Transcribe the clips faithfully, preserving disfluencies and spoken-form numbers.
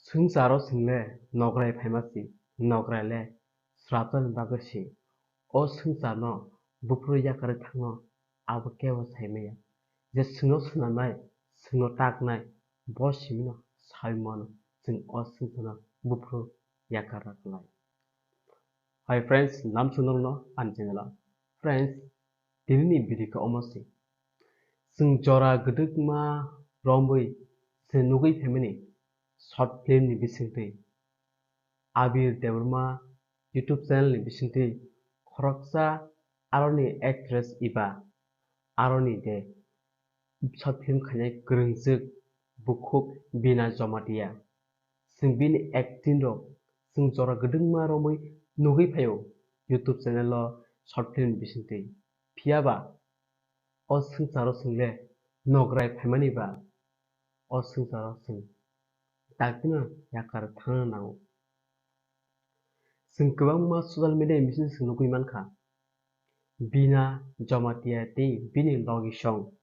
Swngcharo chwng le nograi phaima si, nograi le srapjani bagwi si. O swngcharno buphuru yakarwi thangno abo kebo sai maya. Je chwngno swnamnai, chwngno taknai, bo simino sai mano chwng o swngcharno buphuru yakar rwkhlai. Hi friends, lamsong norokno ani channel o. Friends, tinini video khe omo se. Chwng jora gwdwkma romwi se nugwi phaimani short film ni bisingtwi. Abir Debbarma YouTube channel ni bisingtwi khoroksa aroni actress eba aroni de short film khainai kwrwngjwk bukhuk Bina Jamatia. Chwng bini acting rok chwng jora gwdwkma romwi nugwi phaio YouTube channel o short film bisingtwi. Phiyaba o swngcharo chwng le nograi phaimani ba o swngcharo chwng dakti no yakar thangna nango. Chwng kwbangma social media ni bisingtwi chwng nugwi mankha, Bina Jamatia tei bini logisong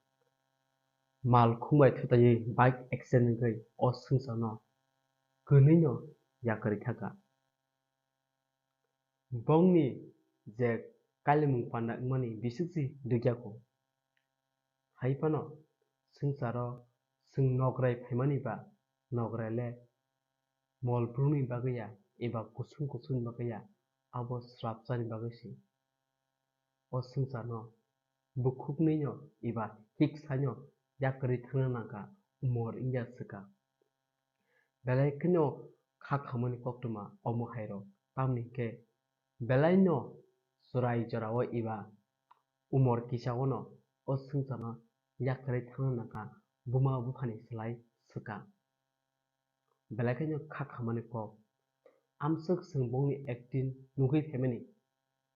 mal khung bai thutaiwi bike accident wngwi o swngcharno kwnwino yakarwi thangkha. Bongni je kalimung panda wngmani bisingtwi rwkya kho. Hai phano swngcharo chwng nograi phaimani ba nograi le mol brumni bagwi ya eba kusung kusungni bagwi ya, abo srapjani bagwi se. O swngcharno bukhuknwino eba hiksaino yakarwi thangna nangkha, umor wngya swkang. Belai kheno kha khamani koktwma omo hairok, tamni hwnkhe belaino chwrai jorao eba umor kisaono o swngcharno yakarwi thangna nangkha buma buphani slai swkang. Belai kheno kha khamani kok. Amswk chwng bongni acting nugwi phaimani,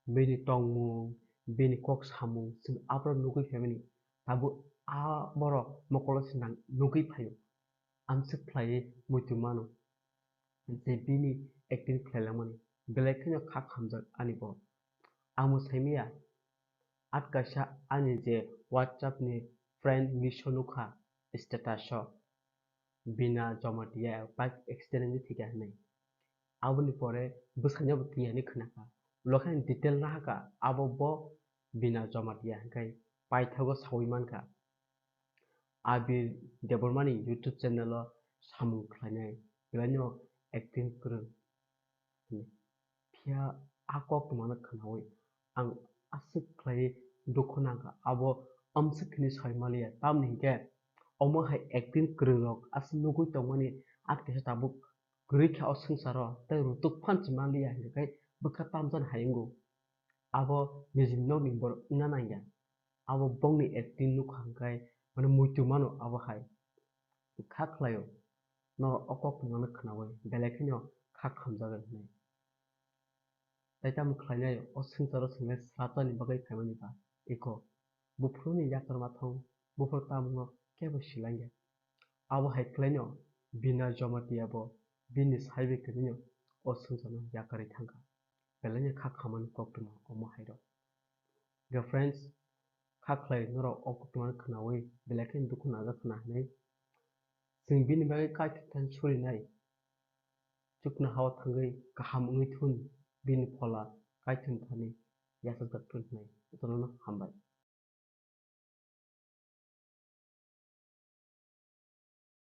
bini tongmung, bini kok samung chwng aphuru nugwi phaimani, tabuk a borok mokolo se nang nugwi phaio. Amswk khlaiwi muitu mano je bini acting khlailangmani, belai kheno kha khamjak ani bo. Amo saimaya, at kaisa ani je WhatsApp ni friend list o nukha status o, Bina Jamatia bike accident wngwi thwikha hinwi. Aboni pore bwskango bo twi hinwi khwnakha. Ulo khe ani detail nahakha, abo bo Bina Jamatia hwnkhe paithago sawi mankha. Abir Debbarmani YouTube channel o samung khlainai, belaino acting kwrwng. Phiya a koktwmano khnaui ang aswk khlaiwi dukhu nangkha, abo amswk hinwi sai manliya, tamni hinkhe omo hai acting kwrwng rok aswk nugwi tongmani, at kaisa tabuk kwrwi kha o swngcharo tei rutuk phan se manliya hinkhe bwkha tamjani hai wngo. Abo nijini nokni borok wngna nangya. Abo bongni acting nukha hwnkhe mane muitu mano abo hai. Kha khlaio, norok o koktwmano khnaui belai kheno kha khamjagwi hinwi. Tei tamo khlainai o swngcharo chwng le srapjani bagwi phaimani ba eko. Buphuruni yakarma thong, buphuru tamungno kebo silangya. Abo hai khlaino Bina Jamatia bo bini saibi kwrwino o swngcharno yakarwi thangkha. Belaino kha khamani koktwma omo hairok. Ga friends, kha khlai norok o koktwmano khnaui belai kheno dukhu najak khna hinwi. Chwng bini bagwi Kaitor thani surinai. Chuknohao thangwi kaham wngwi thun bini phola Kaitor thani yachakjak thun hinwi jotono hambai.